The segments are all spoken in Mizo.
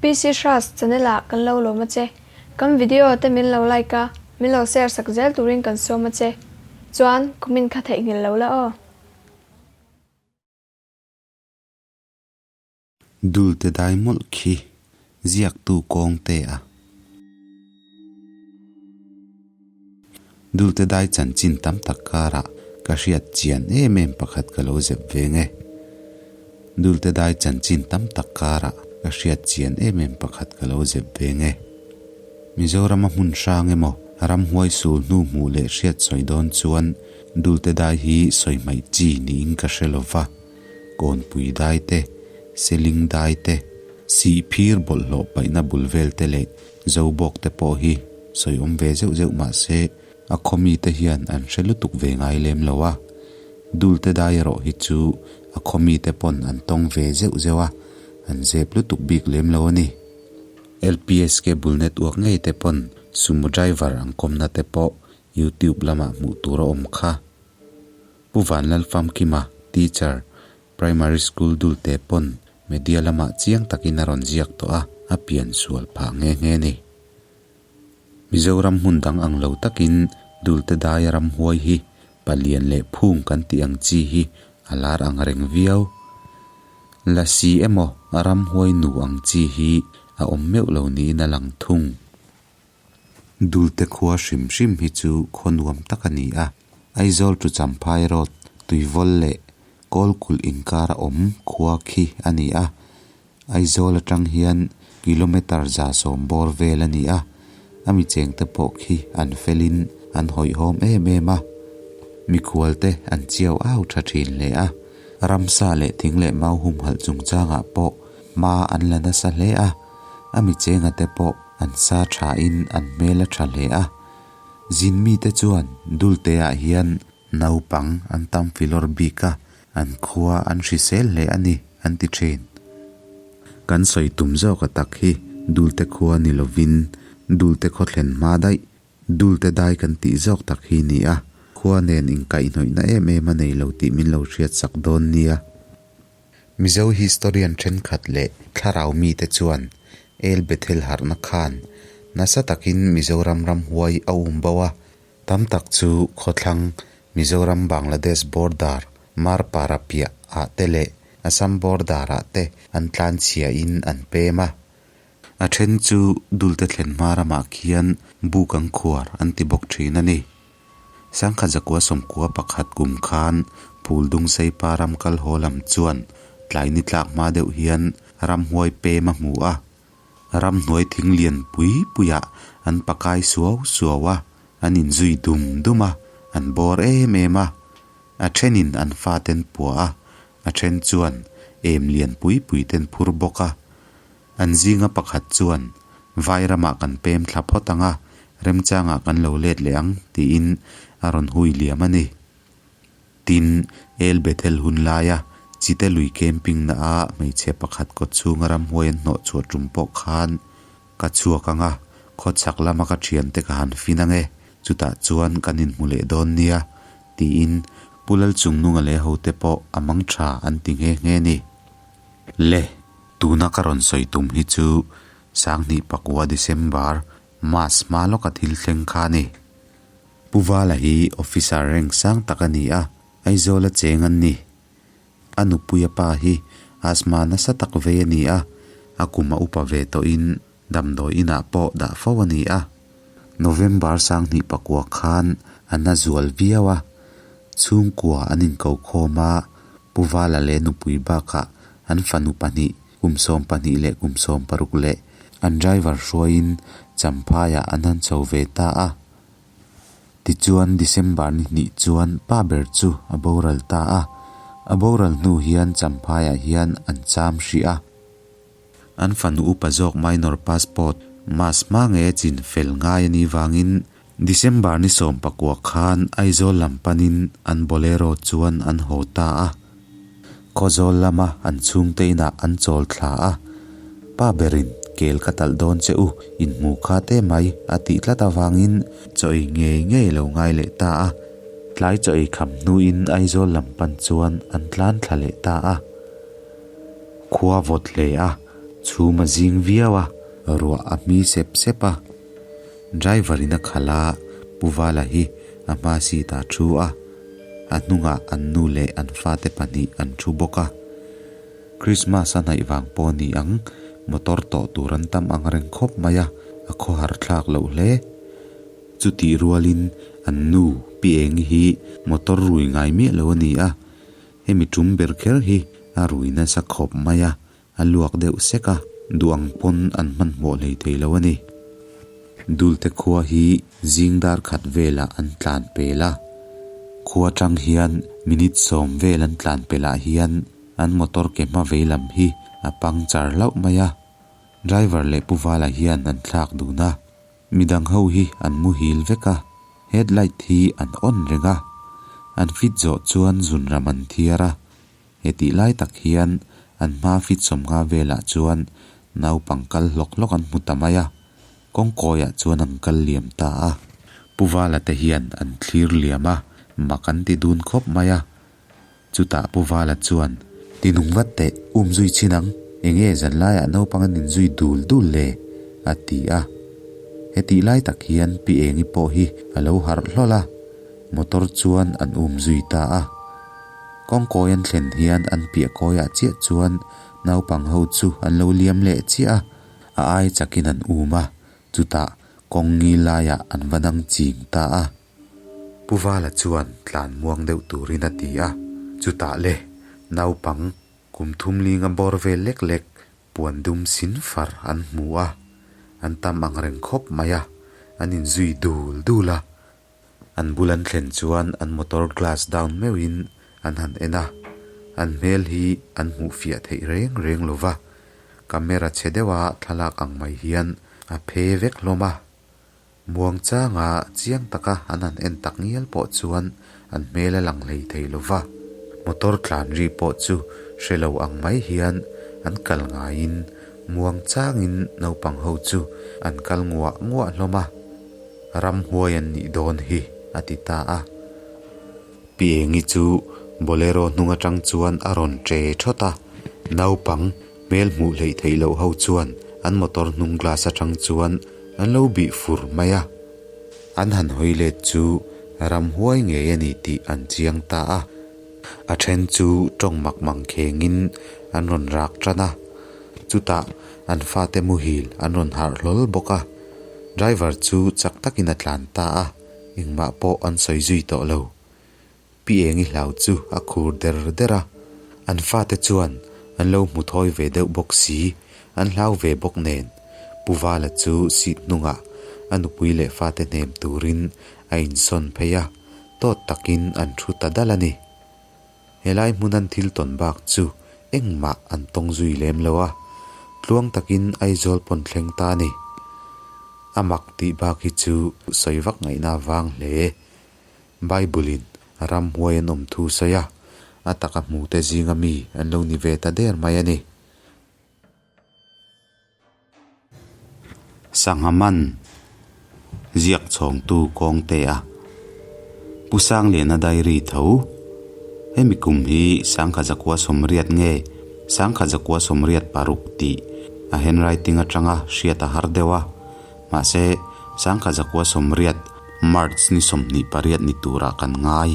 PC Hras channel ah kan lo lawm a che. Kan video te min lo like a, min lo share sak zel turin kan sawm a che. Chuan comment kha theihnghilh lo la aw. Dulte dai mawlh khi ziaktu kawng te a. Dulte dai chanchin tam tak karah ka hriat chian em em pakhat ka lo zep veng e. Dulte dai chanchin tam tak karah ka hriat chian em em pakhat ka lo zep veng e. Mizorama hmun hrang emaw ramhuai sul hnu hmuh leh hriat sawi dawn chuan Dulte dai hi sawi hmaih chi niin ka hre lova. Kawnpui dai te, Seling dai te, Sihphir bawlhhlawh paihna bul vel te leh Zobawk te pawh hi sawi awm ve zeuh zeuh mah se a khaw mite hian an hre lutuk ve ngai lem lo a. Dulte dai erawh hi chu a khaw mite pawn an tawng ve zeuh zeuh a, an zep lutuk bik lem lo a ni. LPS cable network ngei te pawn sumo driver an kawmna te pawh YouTube lamah hmuh tur a awm kha. Pu Vanlalfamkima, Teacher, Primary School Dulte pawn media lamah chiang takin a rawn ziak tawh a, a pian sual phah nghe nghe ni. Mizoram hmun dang ang lo takin Dulte daia ramhuai hi palian leh phung kan tih ang chi hi a lar ang reng viau. Lasi emaw ramhuai nu ang chi hi a awm meuh lo niin a lang thung. Dulte khua hrim hrim hi chu khaw nuam tak a ni a, Aizawl to Champhai Road Tuivawl leh Kawlkulh inkar a awm khua khi a ni a, Aizawl atang hian kilometre 110 bawr vel a ni a, a mi chengte pawh khi an felin an hawihhawm em em a, mikhualte an chiau au tha thin hle a, ramsa leh thing leh mau humhalh chungchangah pawh hma an la nasa hle a, a mi chenga te pawh an sa tha in an hmel a tha hle a. Zin mite chuan Dulte ah hian naupang an tam filawr bik a, an khua an hrisel hle a ni an ti thin. Kan sawi tum zawk a tak hi Dulte khua ni lovin Dulte khaw thlen hma daih Dulte dai kan tih zawk tak hi ni a, khua nen inkaihhnawihna em em a nei lo tih min lo hriat sak dawn nia. Mizo historian thenkhat leh thlarau mite chuan El Bethel harhna khan nasa takin Mizoram ramhuai a um bo a, tam tak chu khawthlang Mizoram Bangladesh border Marpara piah ah te leh Assam border ah te an tlanchhia in an pem a. A then chu Dulte thlen hma ramah khian buk an khuar an ti bawk thin a ni. Sangkhat zakua 91 kum khan Phuldung Seipa ram kal haw lam chuan tlai ni tlak hma deuh hian ramhuai pem a hmu a. Ramhnuai thing lian pui puiah an pakai suau suau a, an inzui dum dum a, an bawr em em a. A thenin an faten pua a, a then chuan em lian pui pui ten phur bawk a. An zinga pakhat chuan, Vai ramah kan pem thla phawt ang a, remchangah kan lo let leh ang, tiin a rawn hui liam a ni. Tin, El Bethel hun laia Chite lui camping na a hmeichhe pakhat kawt chhunga ramhuai an hnawh chhuah tum pawh khan ka chhuak ang a, khawchhak lama ka thiante ka han fin ang e, chutah chuan kan inhmu leh dawn nia, tiin Pu Lalchungnunga leh hote pawh a mang tha an ti nghe nghe a ni. Le, tuna ka rawn sawi tum hi chu 2009 December Mass hma lawka thil thleng kha a ni. Pu Vala hi officer rank sang tak a ni a, Aizawl a cheng an ni. A nupui a pa hi asthma nasa tak vei a ni a, a kum a upa ve tawhin damdawi inah pawh dah fo a ni a. November 2009 khan a na zual viau a, chhungkua an inko khawm a, Pu Vala leh nupui bakah an fanu pahnih, kum 12 leh kum 16 leh an driver hruaiin Champhaiah an han chho ve ta a. Tichuan December ni hnih chuan pa ber chu a boral ta a, a boral hnu hian Champhaiah hian an cham hrih a. An fanu upa zawk minor passport mas hma nge chin fel ngai a nih vangin December ni 19 khan Aizawl lam panin an Bolero chuan an haw ta a. Khawzawl lama an chhungte inah an chawl thla a. Pa berin kel ka talh dawn che u, inhmu kha te mai a tih tlat avangin chaw ei ngei ngei lo ngai leh ta a. Tlai chaw ei kham hnuin Aizawl lam pan chuan an tlan thla leh ta a. Khua vawt hle a, Chhum a zing viau a, ruah a hmi sep sep a. Driver in a khalh a, Pu Vala hi a hma seat ah thu a, a hnungah an nu leh an fate pahnih an thu bawk a. Christmas a hnaih vang pawh ni ang, motor tawh tur an tam ang reng khawp mai a, a khawhar thlak loh hle. Chutih rualin an nu Pi Engi hi motor rui ngai miah lo a ni a, hemi tum ber kher hi a rui nasa khawp mai a, a luak deuh sek a, duh ang pawn an hmanhmawh hlei thei lo a ni. Dulte khua hi zing dar khat velah an tlan pel a, khua tang hian minute sawm vel an tlan pelah hian an motor ke hma vei lam hi a puncture hlauh mai a, driver leh Pu Vala hian an thlak dun a. Midang ho hi an muhil vek a, headlight hi an on reng a, an fit zawh chuan zunram an thiar a, hetih lai tak hian an hma fit sawmnga velah chuan naupang kal hlawk hlawk an hmu ta mai a, kawngkawiah chuan an kal liam ta a. Pu Vala te hian an thlir liam a, mak an ti dun khawp mai a, Chutah Pu Vala chuan, Ti nung vat teh, um zui chin ang, enge zanlaiah naupang an inzui dul dul le? a ti a. Hetih lai tak hian Pi Engi pawh hi a lo harh hlawl a, motor chuan an um zui ta a. Kawngkawi an thlen hian an piah kawiah chiah chuan naupang ho chu an lo liam leh chiah a, a ai chakin an um a, chutah kawng ngil laiah an va nang ching ta a. Pu Vala chuan tlan muang deuh turin a ti a, chutah le, naupang kum thum linga bawr vel lek lek puan dum sin far an hmu a, an tam ang reng khawp mai a, an inzui dul dul a. An bul an thlen chuan an motor glass down meuhin an han en a, an hmel hi an hmuh fiah theih reng reng lo va, camera chhe deuha thlalak ang mai hian a phe vek hlawm a. Muangchanga chiang taka an han en tak ngial pawh chuan an hmel a lang hlei thei lo va, motor tlan ri pawh chu hre lo ang mai hian an kal ngaiin muangchangin naupang ho chu an kal nguah nguah hlawm a, ramhuai an nih dawn hi a ti ta a. Pi Engi chu Bolero hnung atang chuan a rawn che thawt a, naupang hmel hmuh hleih theih loh ho chuan an motor hnung glass atang chuan an lo bih fur mai a. An han hawi let chu ramhuai ngei a ni tih an chiang ta a. A then chu tawng mak mang khengin an rawn rak tan a, chutah an fate muhil an rawn harh hlawl bawk a. Driver chu chak takin a tlan ta a. Engmah pawh an sawi zui tawh lo. Pi Engi hlau chu a khur der der a, an fate chuan an lo hmu thawi ve deuh bawk si, an hlau ve bawk nen. Pu Vala chu seat hnungah a nupui leh fate hnem turin a insawn phei a, tawt takin an thu ta dal a ni. Helai hmun an thil tawn bak chu engmah an tawng zui lem lo a, tluang takin Aizawl pawn thleng ta a ni. A mak tih bak hi chu sawi vak ngaihna vang hle. Bible-in ramhuai an awm thu sawi a, a taka hmute zinga mi an lo ni ve ta der mai a ni. Sangha man ziak chhawngtu kawngte a Pu Sangliana diary tho. Hemi kum hi Sangkha Zakua Sawmriat nge Sangkha Zakua Sawmriat paruk tih a handwriting atanga hriat a har deuh a. Mahse, Sangkha Zakua Sawmriat March ni 28 ni turah kan ngai.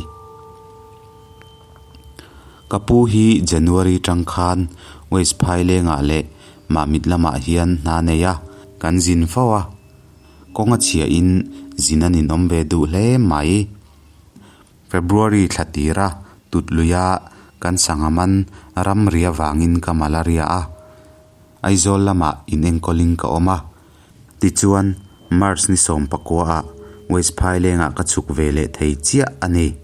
Ka pu hi January tang khan West Phailengah leh Mahmit lamah hian hna nei a, kan zin fo a. Kawng a chhiahin zin a ninawm ve duh hle mai. February thla tira tut luia kan sangha man ramri avangin ka malaria a. Aizawl lamah inenkawlin ka awm a. Tichuan, March ni 19 ah West Phailengah ka chhuk ve leh thei chiah a ni.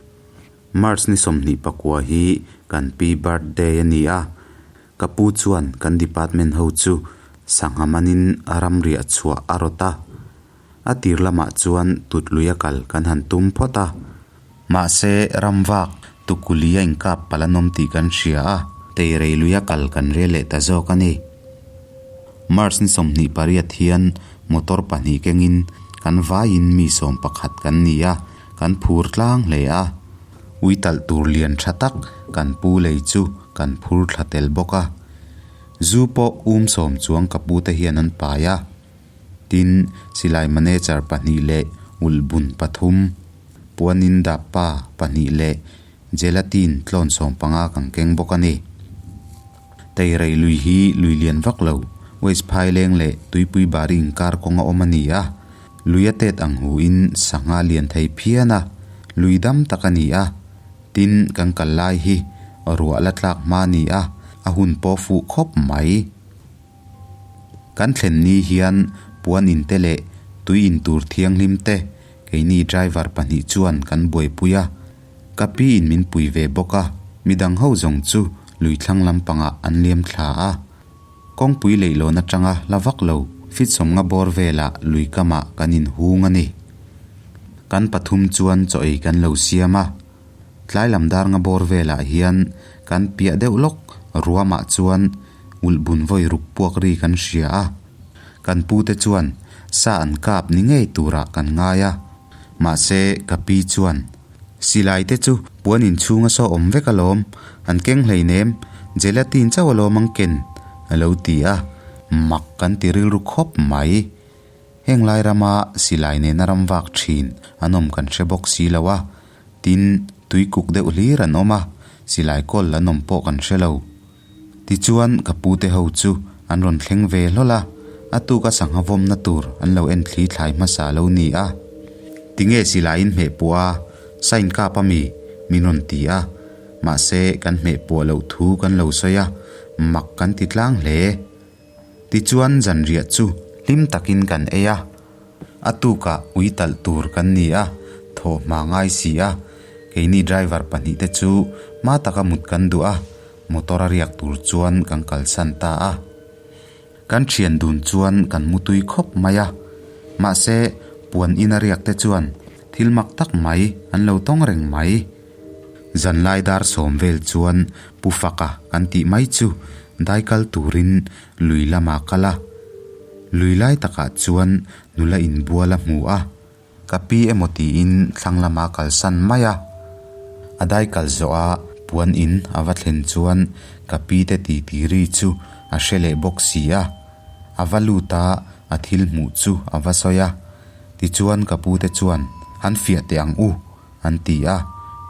March ni 29 hi kan pi birthday a ni a, ka pu chuan kan department ho chu sangha manin ramriah chhuah a rawt a. A tir lamah chuan tut lui a kal kan han tum phawt a, mahse ramvak tukuli a inkap palh an awm tih kan hria a, teirei lui a kal kan rel leh ta zawk a ni. March ni 28 hian motor pahnih kengin kan vaiin mi 11 kan ni a, Kan phur tlang hle a, ui talh tur lian tha tak kan pu lei chu kan phur thla tel bawk a. Zu pawh um sawm chuang ka pute hian an pai a. Tin, silai manager pahnih leh ulhbun pathum, puanin dappa pahnih leh gelatin tlawn 15 kan keng bawk a ni. Teirei lui hi lui lian vak lo, West Phaileng leh Tuipui Bari inkar kawng a awm a ni a. Lui a tet ang huin sangha lian thei phian a, lui dam tak a ni a. Tin, kan kal lai hi ruah la tlak hma a ni a, a hun pawh fuh khawp mai. Kan thlen ni hian puan in te leh tui in tur thianghlim te keini driver pahnih chuan kan buaipui a, ka pi in min pui ve bawk a, midang ho zawng chu lui thlang lampangah an liam thla a. Kawngpui leihlawn atanga hla vak lo fit sawmnga bawr velah lui kamah kan inhung a ni. Kan pathum chuan chaw ei kan lo siam a. Tlai lam dar nga bawr velah hian kan piah deuh lawk ruamah chuan ulhbun vawi ruk puak ri kan hria a. Kan pute chuan sa an kap ni ngei turah kan ngai a. Mahse ka pi chuan Silai te chu puan inchhung a saw awm vek alawm, an keng hleinem, gelatin chauh alawm ang ken, a lo ti a, mak kan ti rilru khawp mai. Heng lai rama silai nena ram vak thin an awm kan hre bawk si lo a, tin tuikuk deuh hlir an awm a, silai kawl an awm pawh kan hre lo. Tichuan ka pute ho chu an rawn thleng ve hlawl a, a tuka sangha vawmna tur an lo en thli thlai hmasa lo ni a. Tinge silaiin hmeh puah a, sign kap a mi? min rawn ti a, mahse kan hmeh puah loh thu kan lo sawi a, mak kan ti tlang hle. Tichuan zanriah chu hlim takin kan ei a, a tukah ui talh tur kan ni a, thawhhma ngai si a, keini driver pahnihte chu hma taka mut kan duh a, motor a riak tur chuan kan kalsan ta a. Kan thian dun chuan kan mu tui khawp mai a, mahse puan in a riak te chuan thil mak tak mai an lo tawng reng mai. Zanlai dar sawm vel chuan Pu Faka kan tih mai chu dai kal turin lui lamah kal a. Lui lai takah chuan nula inbual a hmu a. Ka pi emaw tiin thlang lama kalsan mai a. A dai kal zawh a puan in a va thlen chuan ka pi te titi ri chu a hre leh bawk si a. A va lut a, a thil hmuh chu a va sawi a. Tichuan ka pu te chuan an fiah teh ang u an ti a,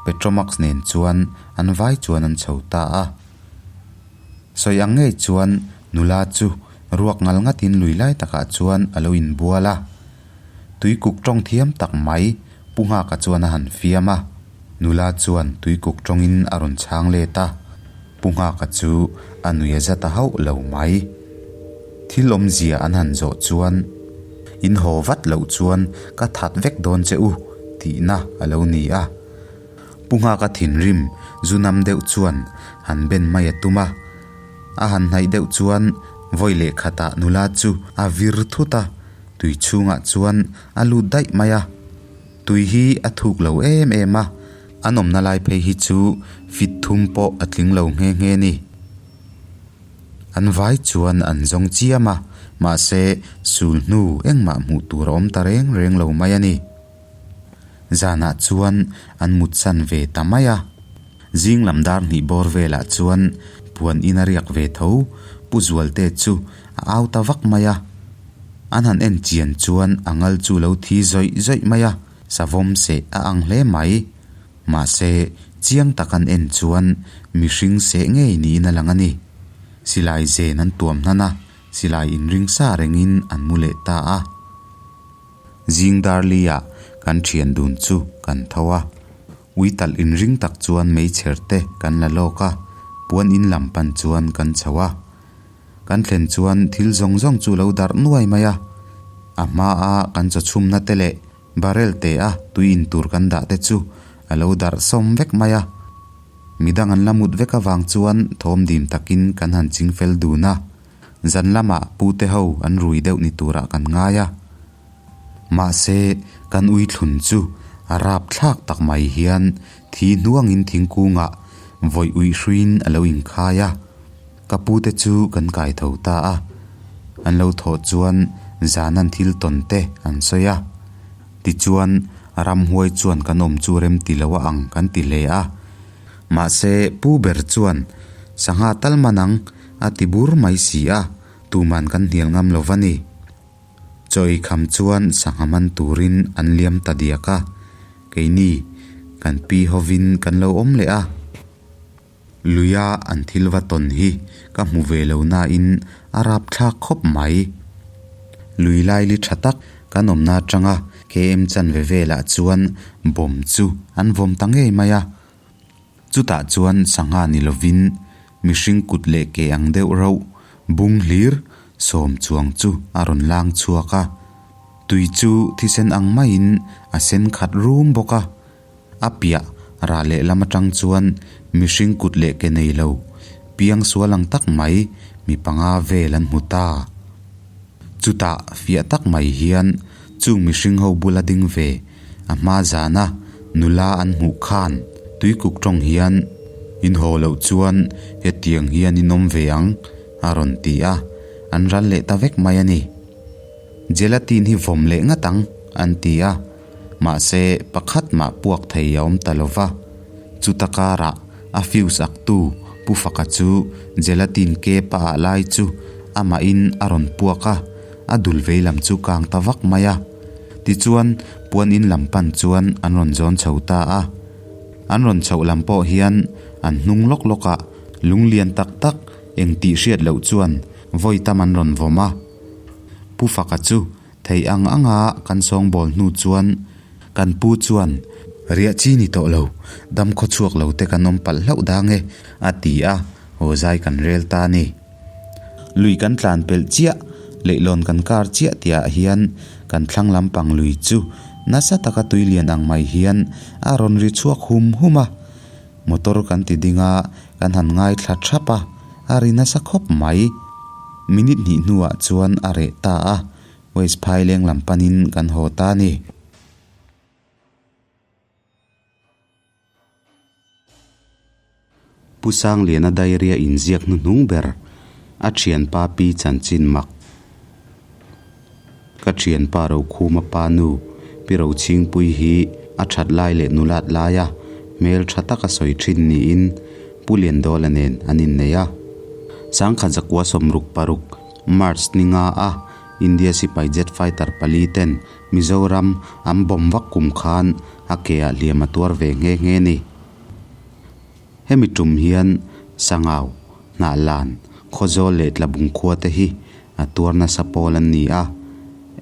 Petromax nen chuan an vai chuan an chho ta a. Sawi ang ngei chuan nula chu ruak ngal ngatin lui lai takah chuan a lo inbual a. Tuikuk tawng thiam tak mai Pu Nghaka chuan a han fiam a, nula chuan tuikuk tawngin a rawn chhang let a, Pu Nghaka chu a nui a za ta hauh lo mai. Thil awmzia an han zawh chuan, In haw vat loh chuan ka that vek dawn che u, tihna a lo ni a. Pu Nghaka thinrim zu nam deuh chuan han ben mai a tum a. A han hnaih deuh chuan vawi leh khatah nula chu a vir thut a, tui chhungah chuan a lut daih mai a. Tui hi a thuk lo em em a, an awmna lai phei hi chu fit thum pawh a tling lo nghe nghe ni. An vai chuan an zawng chiam a, mahse sul hnu engmah hmuh tur a awm ta reng reng lo mai a ni. Zanah chuan an mutsan ve ta mai a. Zing lam dar hnih bawr velah chuan puan in a riak ve tho, Pu Zualte chu a au ta vak mai a. An han en chian chuan a ngal chu lo thi zawih zawih mai a, savawm seh a ang hle mai. Mahse, chiang tak an en chuan mihring seh ngei niin a lang a ni. Silai zen an tuam hnan a, silai inring sa rengin an mu leh ta a. Zing darli-ah kan thian dun chu kan tho a. Ui talh inring tak chuan meichher te kan la lawk a, puan in lam pan chuan kan chho a. Kan thlen chuan thil zawng zawng chu lo darh nuai mai a. A hmaa kan chaw chhumna te leh barrel te a tui in tur kan dah te chu a lo darh sawm vek mai a. Midang an la mut vek avang chuan thawm dim takin kan han ching fel dun a. Zan lamah pute ho an rui deuh ni turah kan ngai a. Mahse, kan ui thlun chu a rap thlak tak mai hian thi hnuangin thingkungah vawi uih hruiin a lo inkhai a. Ka pute chu kan kai tho ta a. An lo thawh chuan zan an thil tawn te an sawi a. Tichuan, ramhuai chuan kan awm chu rem ti lo a ang kan ti hle a. Mahse, pu ber chuan, Sangha tal man ang. a ti bur mai si a, tuman kan hnial ngam lo va ni. Chaw ei kham chuan sangha man turin an liam ta diak a, keini kan pi hovin kan lo awm leh a. Luia an thil va tawn hi ka hmu ve lo nain a rapthlak khawp mai. Lui laili tha tak kan awmna atanga KM chanve velah chuan bomb chu an vawm ta ngei mai a. Chutah chuan sangha ni lovin mihring kut leh ke ang deuh rauh bung hlir sawm chuang chu a rawn lang chhuak a. Tui chu thisen ang maiin a sen khat rum bawk a. A piah rah leh lam atang chuan mihring kut leh ke nei lo, piang sual ang tak mai mi panga vel an hmu ta. Chutah fiah tak mai hian chung mihring ho bula ding ve a hma zana nula an hmuh khan tuikuk tawng hian in haw loh chuan hetiang hian in awm ve ang a rawn ti a, an ral leh ta vek mai a ni. Gelatin hi vawm leh ngat ang an ti a. Mahse, pakhat mah puak thei a awm ta lo va. Chuta karah a fuse aktu Pu Faka chu gelatin ke pa ah lai chu amahin a rawn puak a, a dul vei lam chu kang ta vak mai a. Tichuan, puan in lam pan chuan an rawn zawn chho ta a. An rawn chhoh lam pawh hian an hnung lawk lawkah lung lian tak tak eng tih hriat loh chuan vawi tam an rawn vawm a. Pu Faka chu Thei ang anga kan sawngbawl hnu chuan kan pu chuan, Riah chi ni tawh lo, dam khaw chhuak lo te kan awm palh hlauh dang e, a ti a, haw zai kan rel ta a ni. Lui kan tlan pelh chiah, leihlawn kan kar chiah tihah hian kan thlang lampang lui chu nasa taka tui lian ang mai hian a rawn ri chhuak hum hum a. Motor kan ti ding a, kan han ngaithla thap a, a ri nasa khawp mai. Minute hnih hnuah chuan a reh ta a, West Phaileng lam panin kan haw ta a ni. Pu Sangliana diary a inziak hnuhnung ber, a thianpa Pi Chanchin mak. Ka thianpa Rokhuma pa nu Pi Rochhingpui hi a that lai leh nulat laia hmel tha taka sawi thin niin Pu Liandawla nen an innei a. Sangkhat zakua sawmruk paruk March ni nga a India sipai jet fighter pali ten Mizoram an bomb vak kum khan a ke ah hliam a tuar ve nghe nghe ni. Hemi tum hian Sangau, Hnahlan, Khawzawl leh Tlabung khua te hi a tuar nasa pawl an ni a.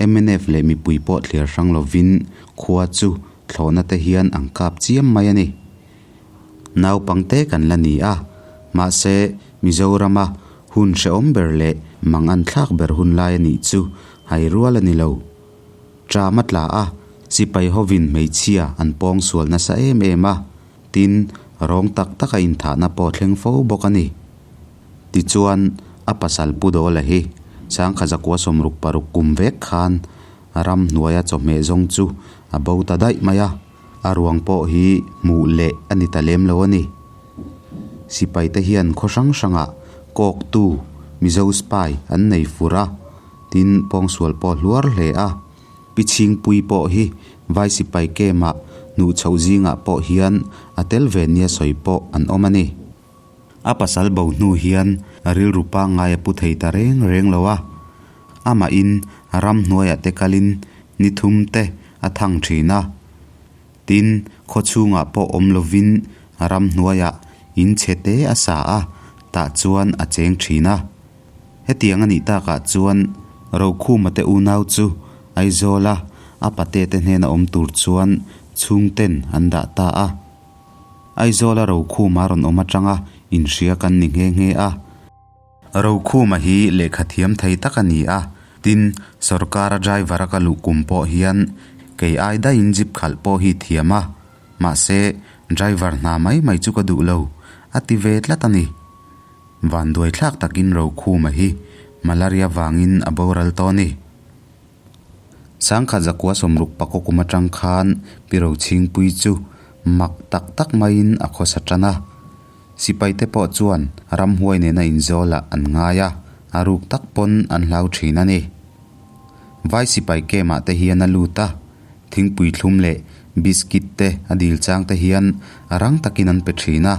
Mnf leh mipui pawh thliar hrang lovin khua chu thlawhna te hian an kap chiam mai a ni. Naupang te kan la ni a, mahse Mizorama hun hrehawm ber leh mang an thlak ber hun lai a nih chu hai rual a ni lo. Ṭam a tla a, sipai hovin hmeichhia an pawng sual nasa em em a. Tin, rawng tak taka inthahna pawh thleng fo bawk a ni. Tichuan, a pasal Pu Dawla hi Sangkha zakua 66 kum vek khan ram hnuaia chawhmeh zawng chu a bo ta daih mai a, a ruang pawh hi hmuh leh a ni ta lem lo a ni. Sipaite hian khaw hrang hrangah kawktu Mizo spy an nei fur a, tin pawngsual pawh hluar hle a. Pi Chhingpui pawh hi Vai sipai camp-ah hnuh chhoh zingah pawh hian a tel ve nia sawi pawh an awm a ni. A pasal bo hnu hian rilru pangngai a pu thei ta reng reng lo a, amahin ramhnuaiah te kalin ni thum te a thang thin a. Tin, khaw chhungah pawh awm lovin ramhnuaiah in chhe te a sa a, tah chuan a cheng thin a. Hetiang a nih takah chuan Rokhuma te unau chu Aizawla a pate te hnena awm tur chuan chhungten an dah ta a. Aizawla Rokhuma rawn awm atanga inhria kan ni nghe nghe a. Rokhuma hi lehkha thiam thei tak a ni a, tin sorkara driver a ka luh kum pawh hian kei ai daihin jeep khalh pawh hi thiam a, mahse driver hna mai mai chu ka duh lo, a ti ve tlat a ni. Vanduai thlak takin Rokhuma hi malaria vangin a boral tawh a ni. Sangkhat zakua sawmruk pakua kum atang khan Pi Rochhingpui chu mak tak tak maiin a khawsa tan a. Sipaite pawh chuan ramhuai nena inzawlah an ngai a, a ruk tak pawn an hlau thin a ni. Vai sipai camp ah te hian a lut a, thingpui thlum leh biscuit te a dil chang te hian a rang takin an pe thin a.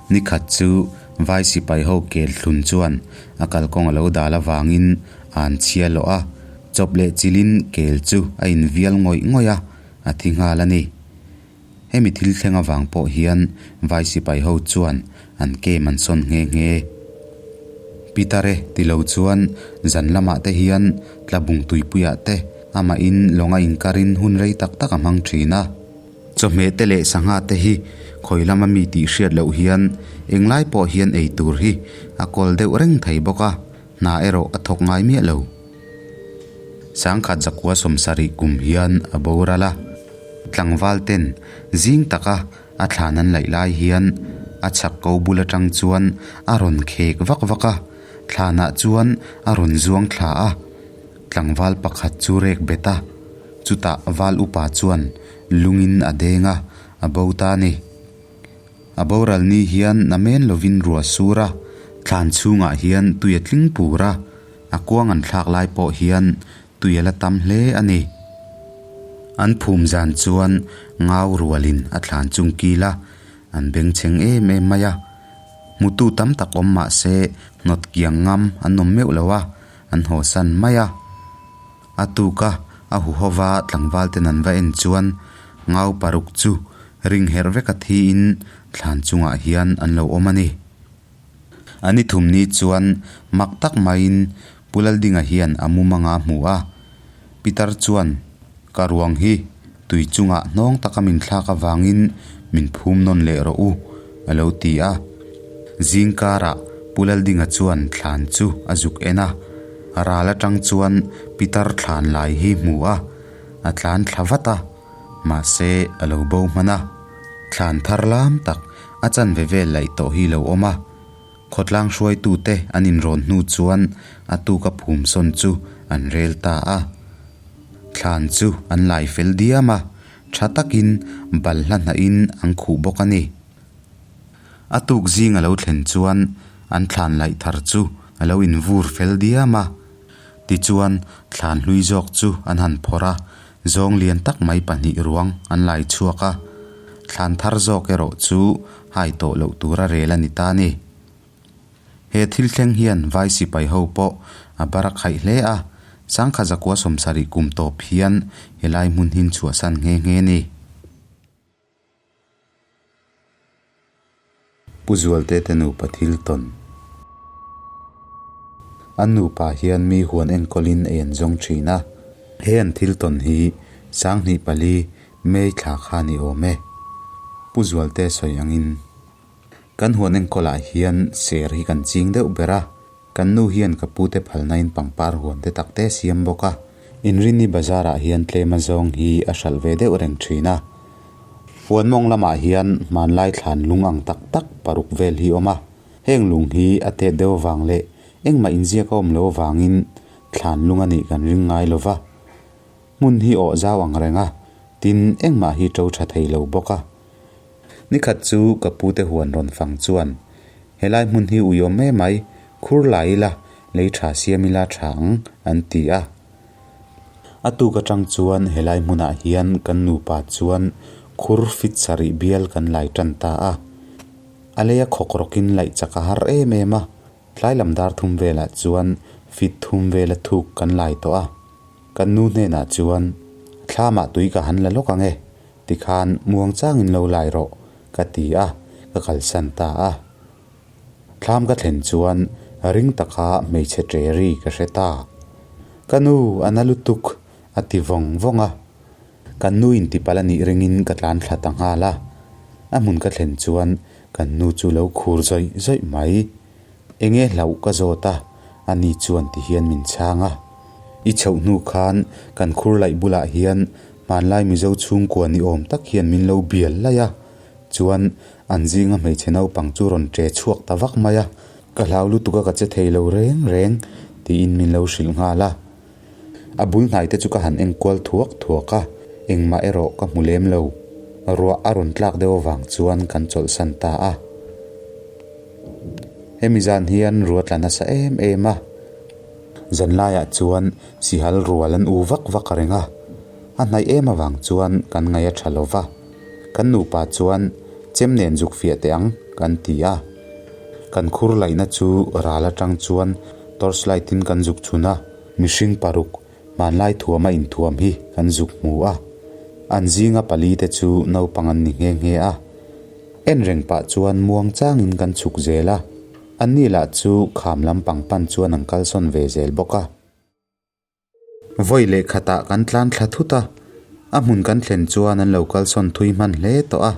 Nikhat chu Vai sipai ho kel thlun chuan a kalkawng a lo dal avangin a an chhia lawh a, chawp leh chilhin kel chu a invial ngawih ngawih a, a thi nghal a ni. Hemi thil thleng avang pawh hian vai sipai ho chuan an kem an sawn nghe nghe. Pitare ti lo chuan zan lamah te hian tlabung tuipuiah te amahin lawnga inkarin hun rei tak tak a hmang thin a. Chawhmeh te leh sangha te hi khawi lama mi tih hriat loh hian englai pawh hian ei tur hi a kawl deuh reng thei bawk a, hna erawh a thawk ngai miah lo. Sangkhat zakua sawmsarih kum hian a boral a, tlangval ten zing taka a thlan an laih lai hian a chhak ko bul atang chuan a rawn khek vak vak a, thlanah chuan a rawn zuang thla a. Tlangval pakhat chu rek bet a, chutah val upa chuan lungin a deng a, a bo ta a ni. A boral ni hian namen lovin rua sur a, thlan chhungah hian tui a tling pur a, a kuang an thlak lai pawh hian tui a la tam hle a ni. An phum zan chuan ngau rualin a thlan chung kil a, an bengchheng em em mai a. Hmutu tam tak awm mah se hnawt kiang ngam an awm meuh lo a, An hawsan mai a. A tuka a huhova tlangval ten an va en chuan ngau paruk chu ring herh vek a thiin thlan chungah hian an lo awm a ni. A ni thum ni chuan mak tak maiin Pu Laldinga hian a mumanga hmu a. Pitar chuan ka ruang hi tui chungah hnawng taka min thlak avangin min phum nawn leh rawh u, a lo ti a. Zing karah Pu Laldinga chuan thlan chu a zuk en a, ral atang chuan Pitar thlan lai hi hmu a, a tlan thla vat a, mahse a lo bo hman a. Thlan thar lam tak a chanve vel laih tawh hi lo awm a. Khawtlang hruaitute an inrawn hnu chuan a tuka phum sawn chu an rel ta a. Thlan chu an lai fel diam a, tha takin balhla hnahin an khuh bawk a ni. A tuk zing a lo thlen chuan an thlan laih thar chu a lo invur fel diam a. Tichuan thlan hlui zawk chu an han phawrh a, zawng lian tak mai pahnih ruang an lai chhuak a, thlan thar zawk erawh chu hai tawh loh tura rel a ni ta a ni. He thil thleng hian vai sipai ho pawh a bar a khaih hle a, sangkha zakua sawmsarih kum tawp hian helai hmun hin chhuahsan nghe nghe a ni. Pu Zualte te nupa thil tawn. An nupa hian mi huan enkawlin ei an zawng thin a. He an thil tawn hi Sanghnih pali May thla kha ni awm e. Pu Zualte sawi angin kan huan enkawlah hian ser hi kan ching deuh ber a. Kan nu hian ka pute phalnain pangpar huan te tak te a siam bawk a. Inrinni bazar-ah hian tlema zawng hi a hralh ve deuh reng thin a. Huan mawng lamah hian hmanlai thlan lung ang tak tak paruk vel hi awm a. Heng lung hi a tet deuh avang leh engmah inziak a awm loh avangin thlan lung a nih kan ring ngai lo va. Hmun hi awh zau ang reng a, tin engmah hi to tha thei lo bawk a. Nikhat chu ka pute huan rawn fang chuan, Helai hmun hi ui awm em mai, khur la ila, lei tha siam ila tha ang, an ti a. A tuk atang chuan helai hmunah hian kan nupa chuan khur fit sarih bial kan lai tan ta a. A leia khawk rawkin laih chak a har em em a, tlai lam dar thum velah chuan fit thum vela thuk kan lai tawh a. Kan nu hnenah chuan, Thlamah tui ka han la lawk ang e, tikhan muang changin lo lai rawh, ka ti a, ka kalsan ta a. Thlam ka thlen chuan ring taka hmeichhe ṭe ri ka hre ta. Ka nu, a na lutuk, a ti vawng vawng a. Kan nu intipalh a nih ringin ka tlan thla ta nghal a. A hmun ka thlen chuan kan nu chu lo khur zawih zawih mai. Enge hlauh ka zawt a, ani chuan ti hian min chhang a. I chhoh hnu khan kan khur laih bulah hian hmanlai Mizo chhungkua ni awm tak hian min lo bial laih a, chuan an zinga hmeichhe naupang chu rawn ṭe chhuak ta vak mai a, ka hlau lutuk a ka che thei lo reng reng tiin min lo hrilh nghal a. A bul hnai te chu ka han enkual thuak thuak a, engmah erawh ka hmu lem lo. Ruah a rawn tlak deuh avang chuan kan chawlhsan ta a. Hemi zan hian ruah tla nasa em em a, zanlaiah chuan sihal rual an u vak vak reng a, a hnaih em avang chuan kan ngaih a tha lo va, kan nupa chuan chem nen zuk fiah teh ang kan ti a. Kan khur laihna chu ral atang chuan torch light in kan zuk chhun a, mihring paruk hmanlai thuama inthuam hi kan zuk hmu a. An zinga pali te chu naupang an ni nghe nghe a. En reng pah chuan muang changin kan chhuk zel a, anni lah chu kham lampang pan chuan an kalsawn ve zel bawk a. Vawi leh khatah kan tlan thla thut a, a hmun kan thlen chuan an lo kalsawn thui hman hle tawh a.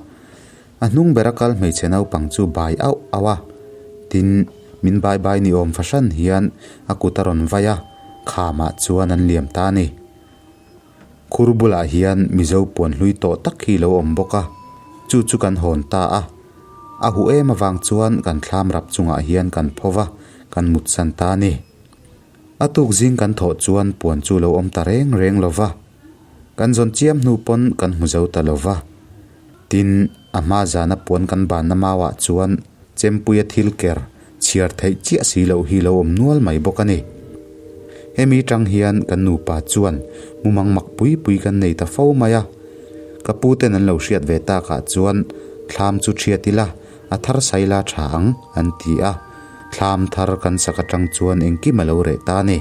A hnung bera kal hmeichhe naupang chu bai auh auh a, tin, min bai bai ni awm fahran hian a kut a rawn vai a, khamah chuan an liam ta a ni. Khur bulah hian Mizo puan hlui tawh tak hi lo awm bawk a, chu chu kan hawn ta a. A huh em avang chuan kan thlam rap chungah hian kan pho va, kan mutsan ta a ni. A tuk zing kan thawh chuan puan chu lo awm ta reng reng lo va, kan zawn chiam hnu pawn kan hmu zo ta lo va. Tin, a hma zana puan kan banna mauah chuan chempuia thil ker chhiar theih chiah si loh hi lo awm nual mai bawk a ni. Hemi tang hian kan nupa chuan mumang mak pui pui kan nei ta fo mai a. Ka pu ten an lo hriat ve takah chuan thlam chu thiat ila, A thar saila tha ang, an ti a. Thlam thar kan sak atang chuan engkim a lo reh ta a ni.